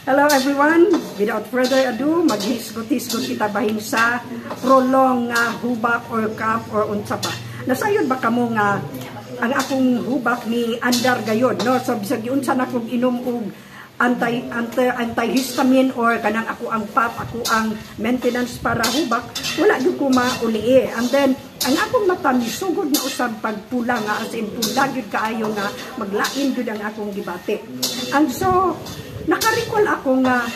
Hello, everyone! Without further ado, maghisgot-hisgot kita bahin sa prolong nga hubak or cough or unsa pa. Nasayod ba kamo nga ang akong hubak ni andar gayon, no? So bisag giunsa na kog inom og antihistamine or kanang ako ang pap, ako ang maintenance para hubak, wala gyud ko mauli. And then ang akong mata misugod na usab pagpula nga as in pula gyud kaayo nga maglain gyud ang akong gibati. And so naka-recall ako nga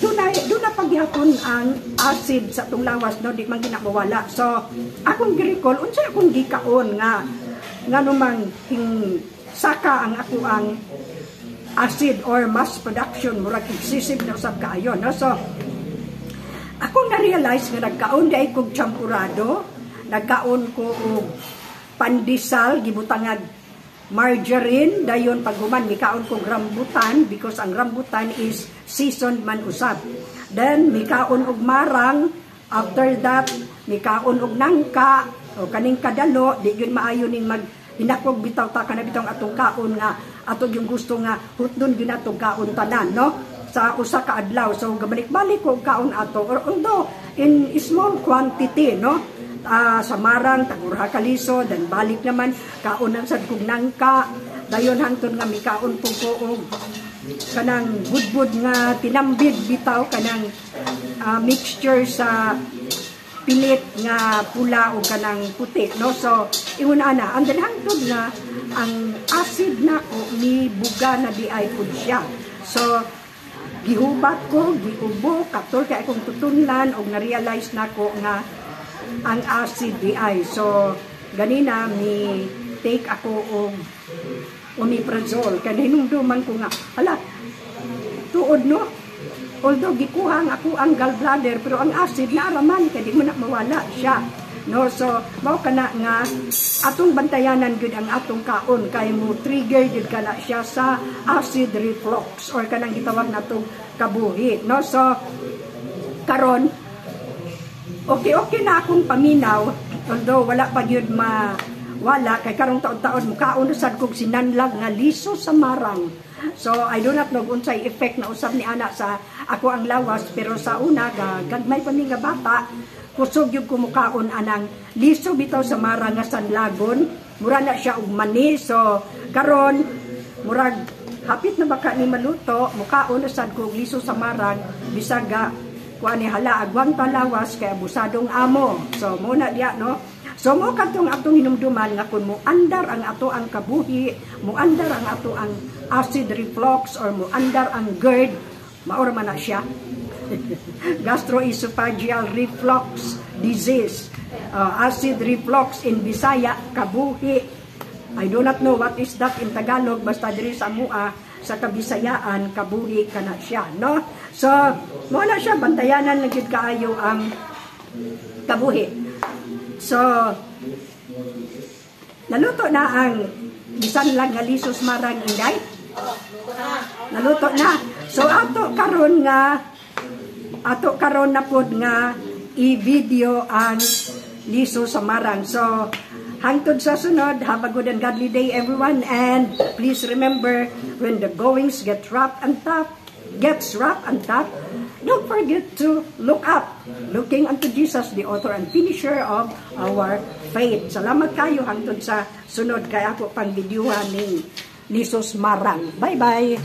doon na paghihapon ang acid sa atong lawas, no? Di man ginamawala. So akong gi-recall unsa akong gikaon nga nganumang hing saka ang ako ang acid or mass production, murag excessive na usab kaayo, no? So akong na-realize nga nagkaon diay kog champurado, nagkaon ko og pandesal gibutangag margarine, dayon paghuman mikaon kog rambutan because ang rambutan is seasoned man usab. Then mikaon og marang, after that mikaon og nangka o kaning kadalo. Di gyud maayo ning mag hinakog bitaw ta kana bitong atong kaon nga ato yung gusto nga hutdon gyud atong kaon tanan, no, sa usa ka adlaw. So gabalik-balik ko kaon ato or although in small quantity, no? Sa marang tagurha kaliso, then balik naman kaon ang sad kog nangka, dayon hangtod nga mikaon pud ko og kanang budbud nga tinambid bitaw, kanang mixture sa pilit nga pula o kanang puti, no? So ingon ana, and then hangtod nga ang acid nako ni buga na di ay pud siya. So gihubat ko, giubo, katol kay akong tutunlan og na-realize nako nga ang acid di ay. So ganina mi take ako og omeprazole kay hinumduman ko nga hala, tuod, no? Although gikuha ang ako ang gallbladder, pero ang acid na araman kay di mo na mawala siya, no? So mao kana nga atong bantayanan gyud ang atong kaon kay mo trigger gyud kana siya sa acid reflux or kanang gitawag natong kabuhi, no? So karon okay na akong paminaw, although wala pa gyud ma wala kay karong taon-taon mukaon na sad kog sinanlag nga liso sa marang. So I do not know unsay effect na usab ni ana sa ako ang lawas, pero sa una ga gagmay pa mi nga bata, kusog yung kumukaon anang liso bitaw sa marang nga sanlagon, mura na siya og mani. So karon murag hapit na baka ni maluto, mukaon na sad kog liso sa marang bisag ga kuan ni hala agwanta lawas kay abusadong amo. So mo na diya, no? So mo kadtong atong hinumduman nga kun mo andar ang ato ang kabuhi, mo andar ang ato ang acid reflux or mo andar ang GERD, maura man na siya. Gastroesophageal reflux disease. Acid reflux in Bisaya, kabuhi. I do not know what is that in Tagalog, basta diri sa mua sa Kabisayaan, kabuhi kana siya, no? So, mo na siya, bantayanan na gyud kaayo ang kabuhi. So, naluto na ang bisan lang nga lisos marang, Inday? Naluto na. So, ato karon na pod nga i-video ang liso sa marang. So, hangtod sa sunod, have a good and godly day, everyone, and please remember, when the goings get rough and tough, gets rough and tough, don't forget to look up, looking unto Jesus, the author and finisher of our faith. Salamat kayo hangtod sa sunod kay ako pang videohan ning lisos marang. Bye-bye!